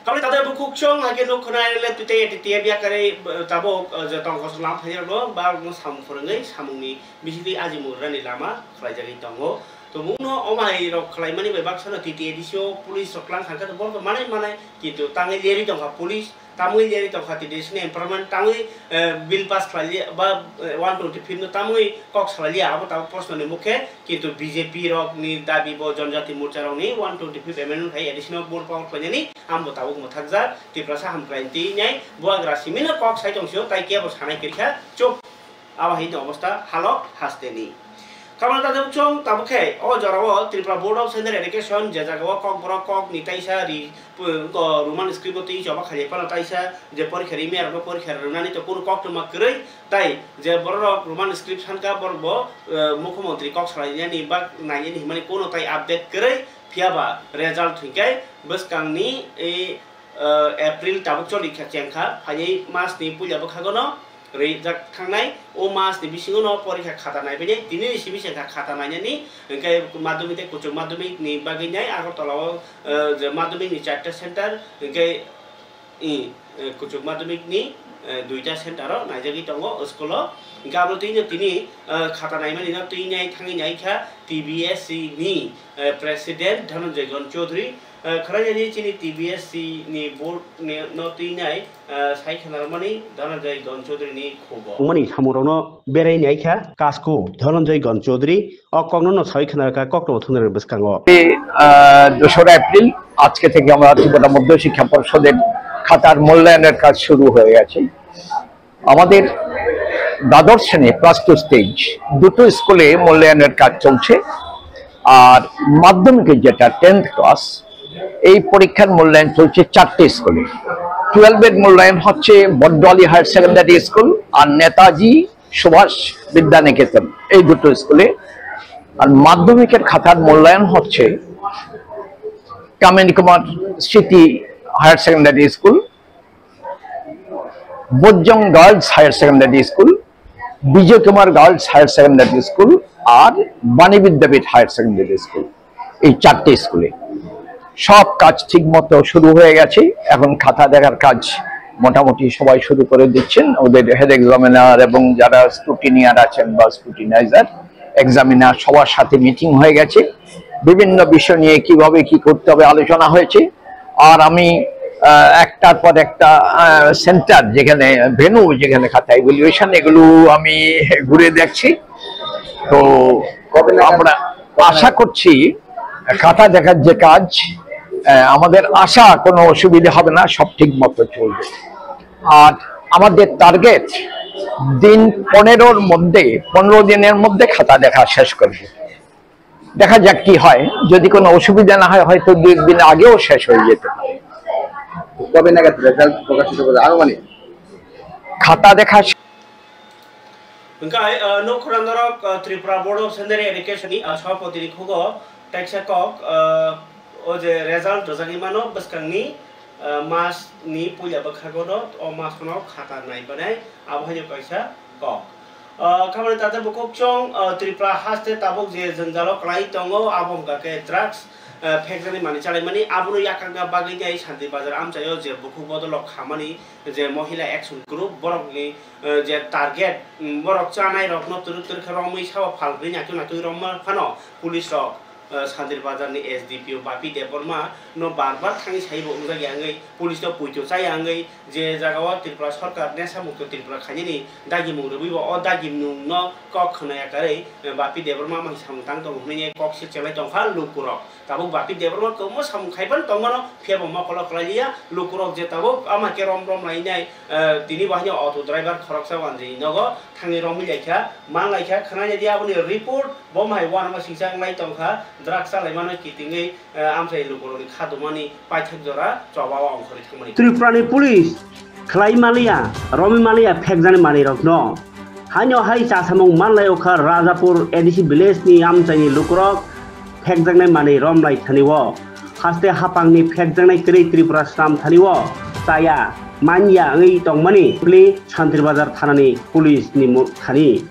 Kamle tade bukhuk chwng hai khe nuk khwnai le twi tei A T T F yakarwi, eh, tabuk, eh, je tong kosong lam phai rokno ba rokno samung phwrwngwi samungni bisingtwi ajimung rwnani lama khlaijagwi tongo. Tumungno omo hai rok khlaimani bai baksa no T T A D C o police rok tlang kha khe borok manai manai, kintu tangwi lerwi tongkha police, tamwi lerwi tongkha T T A D C ni empowerment, tamwi, eh, bill pass khlai liya ba, eh, one twenty fifth no tamwi kok salai liya, abo tabuk proshno ni mukhe, kintu B J P rok ni dabi bo Janjati Morcha rok ni one twenty fifth amendment khai A D C no more power khlainani, ambo tabuk mwthakjak, Tiprasa Hamkrai twi nai buagra simi no kok sai tong sio, tai kebo sanai kwrwi kha, chup. Abo hai ni obostha halok haste ni. Kamla tade chwng tabuk khe o jora o Tripura Board of Central Education je jaga o Kokborok kok ni taisa ri, pu-, ko Roman script o twi choba khailai phano taisa je porikha ri maya rok no porikha rwnani to kunu koktwma kwrwi tai je borok rok Roman script san kha borok bo, eh, mukhyamantri kok salai nani bak nai nani himani kunu tai update kwrwi phiya ba result hinkhe bwskang ni, eh, eh, April tabuk choli kha cheng kha phainai mas ni puila bwkhago no rijak thangnai. O mas ni bisingo no porikha khata naibainai, tini ni simi se kha khata nainani, hinkhe madhyamik tei kuchuk madhyamik ni bagwi nai Agartala o, eh, je madhyamik ni charta center, hinkhe, i, eh, kuchuk madhyamik ni, eh, duita center o naijagwi tongo school o. Hinkhe abo twi no tini, eh, khata naimani no twi nai thangwi nai kha T B S C ni, eh, president Dhananjay Gon Chaudhary, eh, khwlainani chini T B S C ni board ni no twi nai, eh, sai khe narwkmani Dhananjay Gon Chaudhary ni khubo. Wngmani samungrokno berai nai kha Kasko Dhananjay Gon Chaudhary, o kokno no sai khna kha kokno thwngna bwskango. আহ, দোসরা এপ্রিল আজকে থেকে আমরা ত্রিপুরা মধ্য শিক্ষা পর্ষদের খাতার মূল্যায়নের কাজ শুরু হয়ে গেছে। আমাদের দ্বাদশ শ্রেণী, প্লাস টু স্টেজ, দুটো স্কুলে মূল্যায়নের কাজ চলছে। আর মাধ্যমিকের যেটা টেন্থ ক্লাস, এই পরীক্ষার মূল্যায়ন চলছে চারটে স্কুলে। টুয়েলভের মূল্যায়ন হচ্ছে বড্ডোয়ালি হায়ার সেকেন্ডারি স্কুল আর নেতাজি সুভাষ বিদ্যানিকেতন, এই দুটো স্কুলে। আর মাধ্যমিকের খাতার মূল্যায়ন হচ্ছে Kamini Kumar Smriti higher secondary school, Bodhjung girls higher secondary school, Bijoy Kumar girls higher secondary school আর Bani Vidyapith higher secondary school, এই চারটে স্কুলে। সব কাজ ঠিক মতো শুরু হয়ে গেছে। এখন খাতা দেখার কাজ মোটামুটি সবাই শুরু করে দিচ্ছেন। ওদের হেড এক্সামিনার এবং যারা স্ক্রুটিনিয়ার আছেন বা স্ক্রুটিনাইজার, এক্সামিনার, সবার সাথে মিটিং হয়ে গেছে। বিভিন্ন বিষয় নিয়ে কিভাবে কি করতে হবে আলোচনা হয়েছে। আর আমি আহ, একটার পর একটা সেন্টার, যেখানে ভেন্যু, যেখানে খাতা ইভ্যালুয়েশন, এগুলো আমি ঘুরে দেখছি। তো আমরা আশা করছি খাতা দেখার যে কাজ, আহ, আমাদের আশা কোনো অসুবিধা হবে না, সব ঠিক মতো চলবে। আর আমাদের টার্গেট দিন পনেরোর মধ্যে, পনেরো দিনের মধ্যে খাতা দেখা শেষ করব। দেখা যাক কি হয়, যদি কোনো অসুবিধা না হয়, হয়তো দুই একদিন আগেও শেষ হয়ে যেতে পারে। কবে নাগাদ রেজাল্ট প্রকাশিত হবে আনুমানিক? খাতা দেখা শে- Hwnkhe, uh, nokhuran norok, uh, Tripura Board of Secondary Education ni, uh, sabhapati ni khugo teksa kok, uh, o je result rwjagwi mano bwskangni, uh, mas ni puila bwkhago no o mas no khata nai banai abo haino kaisa kok. Uh, khamani tate bukhuk chwng, uh, Tripura haste tabuk je jwngjalo kwlai tongo abo hwnkha khe drugs, uh, phekjaknai manwi chalaimani abono yakakna bagwi nai Santir Bazar amchaio je bukhuk bodolrok khamani je Mohila Action Group borokni eh, je target, mm, borok chanai rokno twrwk twrwk khe romwi sabo phalbri naitwi naitwi romma phano police rok, eh, Santir Bazar ni S D P O Bapi Debbarma no bar bar thangwi saibo wngjak ya wngwi police no poito chaya wngwi je jaga o Tripura Sarkar Nesha Mukto Tripura khainani dagimung rwui bo o dagimung no kok khwnaya karwi, eh, Bapi Debbarma mai samung tang tongo hwnwi kok se chelai tongkha lukurok. Tabuk Bapi Debbarma kwbangma samung khai phano tongmano, phiya bo mokolo kwlai liya. Lukurok je tabuk ama khe rom rom lainai, eh, tini bo haino auto driver khoroksa wanjwi nogo thangwi romwi laikha, man laikha, khwnai di aboni report, bo mai uanama singsa wnglai tongkha, drugs chalaimano kitingwi, eh, amchai lukurokni kha dumani paithak jora choba o ongkhorwi thangmani. Tripurani police khlai maliya, romwi maliya phekjani manwirokno. Haino hai chasamung manlai okha Rajapur A D C village ni amchaini lukurok phekjaknai manwi romlai thani o. Haste hapangni phekjaknai kwrwi Tripura swnam thani o chaya manya wngwi tongmani bwlwi Santir Bazar thanani police ni mu-, thani.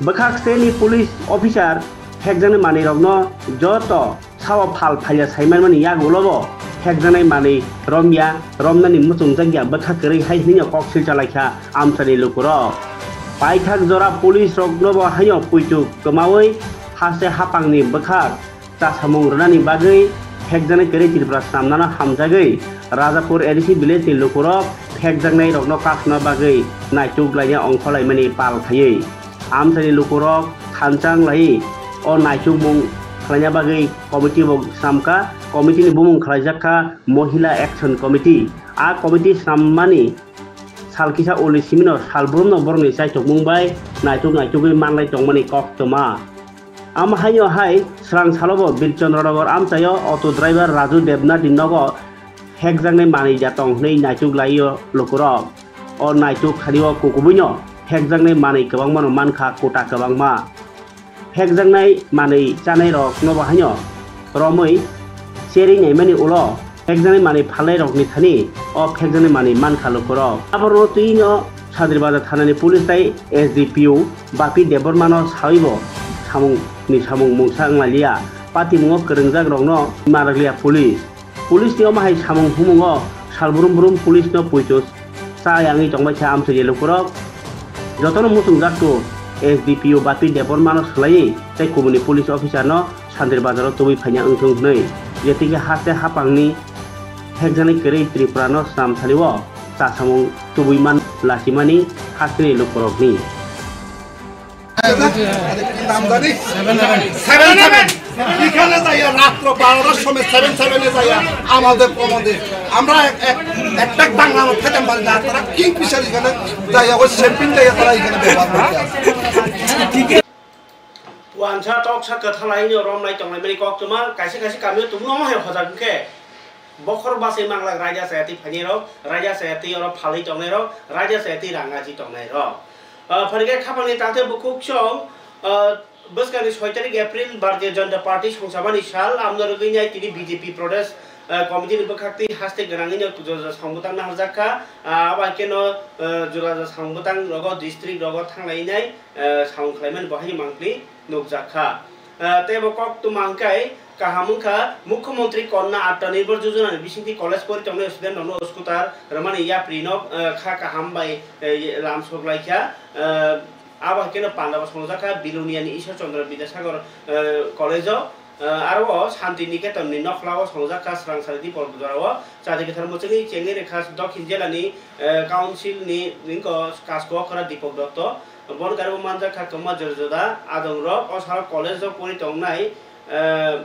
Bwkhak se ni police officer phekjaknai manwi rokno joto sao phal phaila saimanmani yagulo bo phekjaknai manwi romya, romnani muchungjak ya bwkha kwrwi hai hwnwi kok silcha laikha amchani lukurok. Paithak jora police rokno bo haino puitu kwmawi haste hapangni bwkhak chasamung rwnani bagwi phekjaknai kwrwi Tripura swnamnano hamjagwi Rajapur A D C village ni lukurok phekjaknai rokno kakhna bagwi naituk laina ongkholaimani pal khaiwi. Amchaini lukurok thansa wnglai o naitukmung khlaina bagwi committee bo swnamkha. Committee ni bumung khlaijak kha Mohila Action Committee. A committee swnammani sal kisa uli simino sal brumno borokni chaitokmung bai naituk naitugwi manlai tongmani koktwma. Amo haino hai srang salobo Birchandranagar amchaio auto driver Raju Debnath ni nogo phekjaknai manwi da tong hwnwi naituk laio lukurok. O naituk thani o kukubuino phekjaknai manwi kwbangmano mankha kota kwbangma. Phekjaknai manwi chanai rokno bo haino romwi cherwi naimani ulo phekjaknai manwi phalnai rokni thani o phekjaknai manwi mankha lukurok. Aborokno twino Santir Bazar thanani police tai S D P O Bapi Debbarmano sawibo samung ni samung mungsa wnglailiya. Patimungo kwrwngjak rokno manrwkliya police. Police ni omo hai samung humungo sal brum brum police no poito cha yangwi tongbai kha amchaini lukurok. Jotono muchungjak to S D P O Bapi Debbarmano swlaiwi tei kubuni police officer no Santir Bazar o tubui phaina wngthung hwnwi. Jetike haste hapangni phekjaknai kwrwi Tripura no swnam thani o chasamung tubui man lachimani hasteni lukurokni. নামজানি? Seven seven. এখানে যাইয়া রাত্র বারোটার সময় সেভেন সেভেনে যাইয়া আমাদের কমান্ডে আমরা এক, এক, একটা বাংলা খেতাম পারি না, তারা কিংফিশার এখানে যাইয়া ওই শ্যাম্পেন যাইয়া তারা এখানে ব্যবহার করতে আসে। Wansa toksa kwthalai no romlai tonglaimani koktwma kaisa kaisa kamio tubun omo hai hojak wngkhe. Bokhor bachai manglak raida chayatwi phainairok, raida chayatwi oro phalwi tongnairok, raida chayatwi rang aji tongnairok. Ah, phaikhe khapangni taktwi bukhuk chwng, ah, bwskangni soi tarik April Bharatiya Janata Party songchabani sal, amno rwgwi nai tini B J P Pradesh, ah, Committee ni bwkhaktwi haste gwnangwi no juda juda samung bwtang naharjak kha. Ah, abo hai kheno, ah, juda juda samung bwtang rogo district rogo thanglai nai, ah, samung khlaimani bo haino mangpli nukjak kha. Ah, tei bo koktwma hwnkhe Kaham wngkha, Mukhyamantri Kanna Atmanirbhar Yojana ni bisingtwi college pori tongnai student rokno scooter rwmani yapri no, eh, kha kaham bai, eh, lam sok lai kha. Eh, abo hai kheno panda bo swngjak kha Bilonia ni Ishwar Chandra Vidyasagar, eh, college o. Eh, aro o Shanti Niketan ni nokhla o swngjak kha Swrang Sari Dipol Dwara o. Chati kwthar muchungwi chengwi rwkha Dokhin jela ni, eh, council ni wngkha Kaskokra Dipok Dotto. Bon gari bo manjak kha kwma jora joda adong rok. O salo college o pori tongnai eh,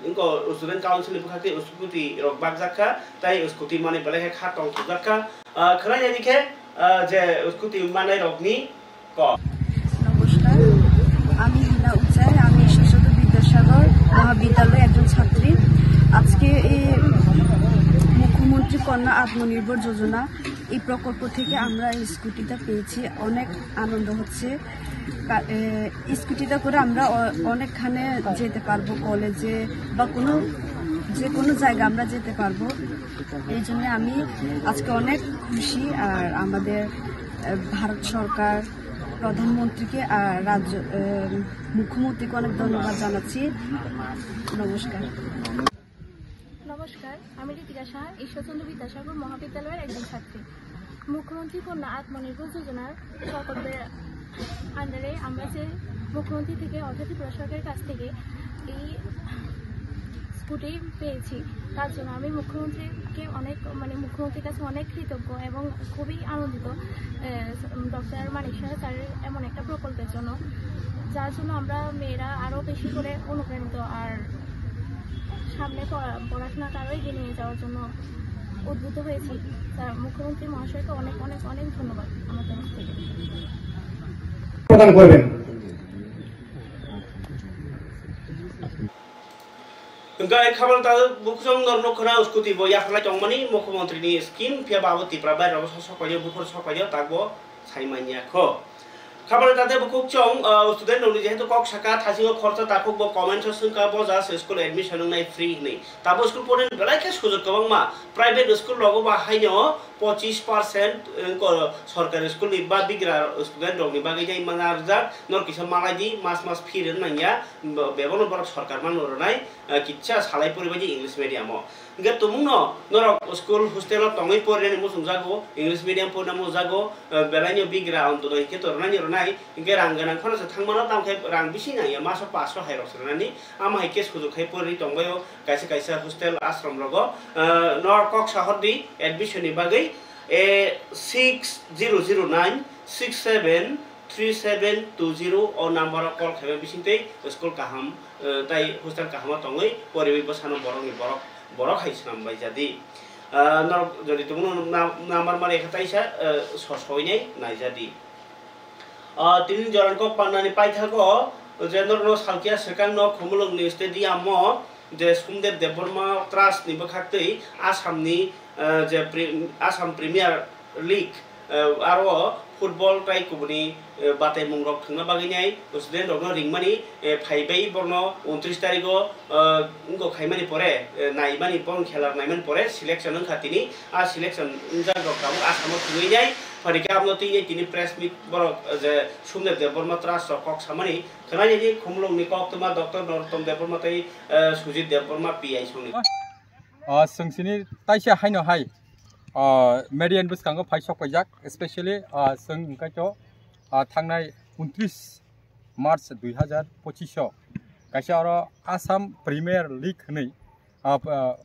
wngkha student council ni bwkhak tei scooty rok bakjak kha, tei scooty manwi belai khe kha tong thokjak kha. Ah, khwnai nai khe, ah, je scooty manai rokni kok. নমস্কার, আমি হিনা উচ্চাই, আমি ঈশ্বরচন্দ্র বিদ্যাসাগর মহাবিদ্যালয়ের একজন ছাত্রী। আজকে এই মুখ্যমন্ত্রী কন্যা আত্মনির্ভর যোজনা, এই প্রকল্প থেকে আমরা এই স্কুটিটা পেয়েছি, অনেক আনন্দ হচ্ছে। কা-, এ, স্কুটিতে করে আমরা অ-, অনেকখানে যেতে পারবো, কলেজে বা কোনো, যে কোনো জায়গা আমরা যেতে পারবো। এই জন্য আমি আজকে অনেক খুশি। আর আমাদের, এ, ভারত সরকার, প্রধানমন্ত্রীকে আর রাজ্য, এ, মুখ্যমন্ত্রীকে অনেক ধন্যবাদ জানাচ্ছি। নমস্কার। নমস্কার, আমি ঋতিকা সাহা, ঈশ্বরচন্দ্র বিদ্যাসাগর মহাবিদ্যালয়ের একজন ছাত্রী। মুখ্যমন্ত্রী কন্যা আত্মনির্ভর যোজনার প্রকল্পের আন্ডারে আমরা যে মুখ্যমন্ত্রী থেকে অর্থাৎ ত্রিপুরা সরকারের কাছ থেকে এই স্কুটি পেয়েছি, তার জন্য আমি মুখ্যমন্ত্রীকে অনেক, মানে, মুখ্যমন্ত্রীর কাছে অনেক কৃতজ্ঞ এবং খুবই আনন্দিত। আহ, ডক্টর মানিক সাহা স্যারের এমন একটা প্রকল্পের জন্য, যার জন্য আমরা মেয়েরা আরও বেশি করে অনুপ্রাণিত আর সামনে পড়া-, পড়াশোনাটা আরও এগিয়ে নিয়ে যাওয়ার জন্য উদ্বুদ্ধ হয়েছি। স্যার, মুখ্যমন্ত্রী মহাশয়কে অনেক, অনেক, অনেক ধন্যবাদ আমার তরফ থেকে। প্রদান করবেন। Hwnkhe khabal ta bukhuk chwng norok nukha na scooty bo yapharlai tongmani mukhyamantri ni scheme, phiya ba abo Tripura bairok sok paio, buphuru sok paio, tak bo sai manya kho. Khabal ta de bukhuk chwng, ah, student rokni jehetu kok saka, thasingo khorcha takhuk bo comment o swngkha, bo ja se school admission wngnai free hinwi. Tabo school pornani belai khe sujok kwbangma, private school rogo ba haino pochis percent, eh, ko-, sorkari school ni ba bigra student rokni bagwi tei mana rwjak, nor kisa malai di, mas mas fee rwna nangya, bebono borok sorkar mano rwnai, eh, kitsa salai poribaidi English medium o. Hingke tumungno norok school hostel o tongwi porinani muchungjago, English medium porina muchungjago, eh, belaino bigra ontodoi hingke to rwnani rwnai, hingke rang gwnang phano se thangmano, tamokhe rang bisi nangya, maso paso hai rok se rwnani, amo hai khe sujuk khai pori tongbaio. Kaisa kaisa hostel ashram rogo, eh, no kok sahor di admission ni bagwi, eh, six zero zero nine six seven three seven two zero o number o call khaiba bising tei school kaham, eh, tai hostel kaham o tongwi poriwi bwsano borok ni borok, borok hai swnam bai jadi. Eh, norok jodi tumung no nam-, number mani khe taisa, eh, so-, soinai nai jadi. Ah, tini joran kok pannani paithago je norokno salkia swkangno Khumulwngni stadium-o je Somdev Debbarma Trust ni bwkhaktwi Assamni, ah, je pre-, Assam Premier League, ah, aro football tai kubuni, eh, batai mungrok thwngna bagwi nai student rokno ringmani, eh, phaibai borno untris tarigo, ah, wngkok khaimani pore, eh, naimani borok khela naimani pore selection wngkha tini. A selection wngjak rok tabuk Assam-o thwngwi nai. Phani khe abono twi tini press meet borok, eh, je Somdev Debbarma Trust rok kok samani khwnai di Khumulwngni koktwma Doctor Narottam Debbarma tei, eh, Sujit Debbarma P I songni. Ah, chwng sini taisa haino hai, ah, media ni bwskango phai sok paijak, especially, ah, chwng hwnkhe to, ah, thangnai untris March dui hazar pochis o kaisa oro Assam Premier League hwnwi, ah, ah,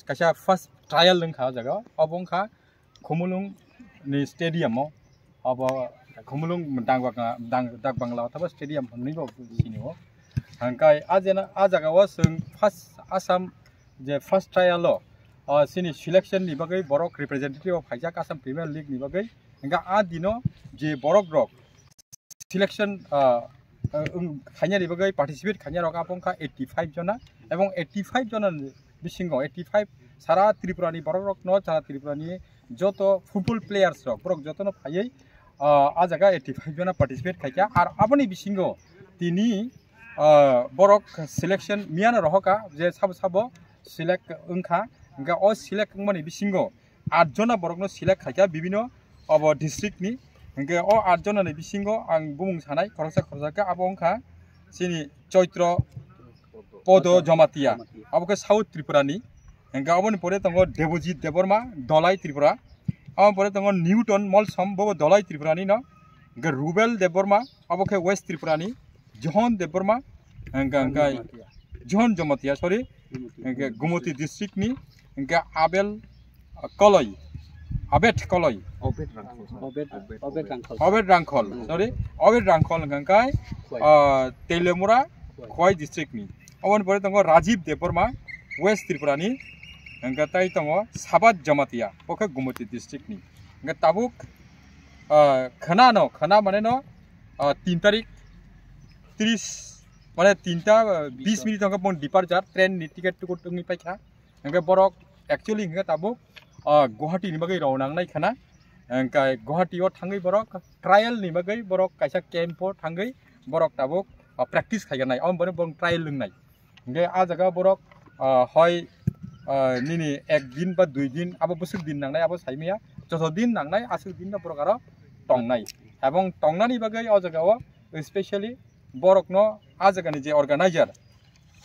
kaisa first trial wngkha o jaga, obo wngkha Khumulwng ni stadium o, abo Khumulwng Dak Bangla, Dak, Dak Bangla othaba stadium hwnwi bo sini o. Hwnkhe a jena, a jaga o chwng first Assam je first trial o, ah, chini selection ni bagwi borok representative o phaijak Assam Premier League ni bagwi. Hwnkhe a dino je borok rok selection, ah, ah, wng-, khainani bagwi participate khainai rok abo wngkha eighty five jona, ebong eighty five jona ni bisingo eighty five sara Tripura ni borok rokno, sara Tripura ni joto football players rok, borok jotono phaiwi, ah, a jaga eighty five jona participate khaikha. Ar aboni bisingo tini, ah, borok selection miyano rohorkha je sabo sabo select wngkha, hwnkhe o select wngmani bisingo aat jona borokno select khaikha bibino obo district ni. Hwnkhe o aat jona ni bisingo ang bumung sanai khoroksa khoroksa khe abo wngkha chini Choitro, Podo Jamatia. Jamatia. Abo khe South Tripura ni. Hingke aboni pore tongo Debojit Debbarma, Dhalai Tripura. Aboni pore tongo Newton Molsom, bobo Dhalai Tripura ni no. Hingke Rubel Debbarma, abo khe West Tripura ni. Johon Debbarma, hingke, hingke Jamatia. Johon Jamatia, sorry. Hingke Gumoti district ni, hingke Abel, uh, Koloi, Abed Koloi. Obed Rangkhol. Obed, Obed Rangkhol. Obed Rangkhol, sorry. Obed Rangkhol hingke, Khwai. Uh, Telemura, Khwai. Khwai district ni. Aboni pore tongo Rajiv Debbarma, West Tripura ni, hingke tai tongo Sabat Jamatia, bo khe Gumoti district ni. Hingke tabuk, uh, khana no, khana mane no, uh, tin tarik tris, mane tinta, uh, bis minute hingke bong departure, train ni ticket tukut tungni paikha. Hingke borok actually hingke tabuk, ah, Guwahati ni bagwi rw nangnai khana. Hingke Guwahati o thangwi borok trial ni bagwi borok kaisa camp o thangwi borok tabuk, ah, practice khaiganai. Omo borok, borok trial wngnai. Hingke ah jaga borok, ah, hoi, ah, nini ek din ba dui din abo bwswk din nangnai abo saimaya. Joto din nangnai aswk din no borok aro tongnai. Ebong tongnani bagwi o jaga o specially borok no ah jaga ni je organizer,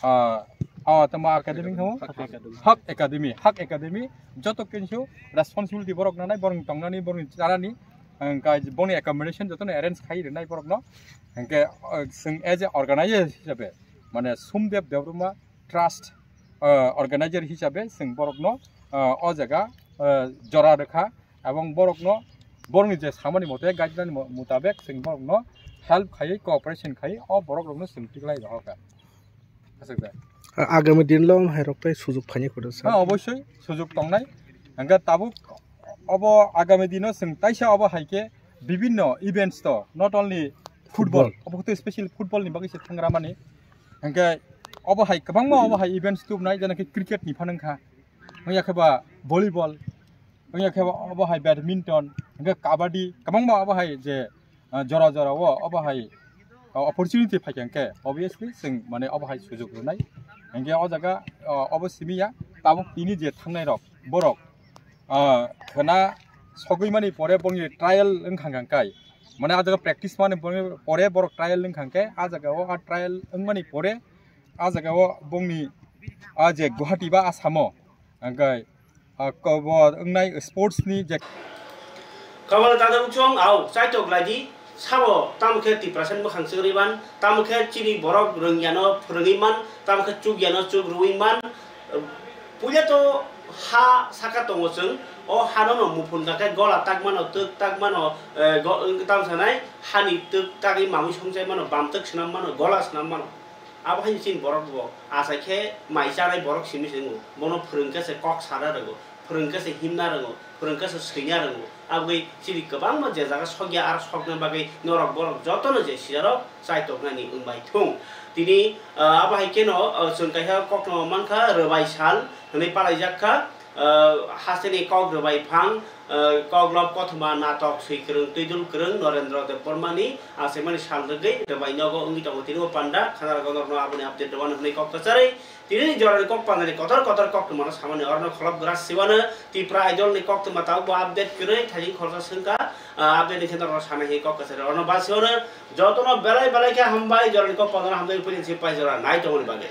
ah, ah, tamo academy hamo? Hak Academy. Hak Academy, Hak Academy, joto kinsu responsibility borok nanai, borok tongnani, borok charani, hingke borokni accommodation jotono arrange khai rinai borokno. Hingke, ah, chwng as a organizer hisabe, mane Sumdep Debbarma Trust, ah, organizer hisabe chwng borokno, ah, o jaga, ah, jora rwkha, ebong borokno, borokni je samani mote, guideline mo-, mutabek chwng borokno help khaiwi, cooperation khaiwi, o borok rokno chwng tiklai rohorkha. Aswk da. A-, agami dinlo hai rok tai sujuk phaini kotor sa. Ha, obosoi sujuk tongnai. Hingke tabuk obo agami dino chwng taisa obo hai khe bibinno events to, not only football. Football. Obo to special football ni bagwi se thangra mani. Hingke obo hai kwbangma obo hai events tubnai, jena khe cricket ni phanang kha. Wngya khe ba volleyball, wngya khe ba obo hai badminton, hingke kabaddi, kwbangma obo hai je, ah, jora jora o obo hai, ah, opportunity phaikha hingke obviously chwng mane obo hai sujuk rwnai. Hingke o jaga, ah, obo simi ya, tabuk tini je thangnai rok, borok, ah, khwna sogwi mani pore bongni trial wngkha hingkai. Mane o jaga practice mani pore, pore borok trial wngkha hingke, o jaga o a trial wngmani pore, o jaga o bongni a je Guwahati ba Assam o, hingke, ah, kobo wngnai sports ni je. Kabala dada uchong au, chaitok lagi, sabo tamo khe Tiprasa ni mwkhang chwrwi man, tamo khe chini borok rwngyano phwrwngwi man, tamo khe chukyano chuk rwwi man. Puila to ha saka tongo chwng, o hano no muphun kakhe gola tak mano, twk tak mano, eh, go-, tamo sanai, hani twk tagwi mamwi songchai mano, bam twk swnam mano, gola swnam mano. Abo hai chini borok bo achai khe mai chanai borok simi se wngo. Bono phwrwng khe se kok sana rwngo, phwrwng khe se himna rwngo, phwrwng khe se swina rwngo. Aboni chini kwbangma je jaga sokya aro sokna bagwi norok borok jotono je sijarok chai toknani wng bai thung. Tini, ah, abo hai kheno, ah, chwng kaisa kokno mankha rwbai sal hwnwi palaijak kha. Ah, hasteni kok rwbai phang, ah, kok lop kothoma natok swi kwrwng, twidul kwrwng, Norendra Debbarmani, ah, swimani sal rwgwi rwbai nogo wngwi tongo tini o panda, khana rwgo norokno aboni update rwmani hwnwi kok kwcharwi. Tini ni jorani kok pandani kotor kotor koktwmano samani orno kholop gras siwano, Tipra Idol ni koktwma tabukbo update kwrwi, thaijing khoroksa swngkha, ah, update ni khe norokno sana hi kok kwcharwi orno basiwano, jotono belai belai khe hambai, jorani kok pandano hambai, puilin si pai jora nai tongoni bagwi.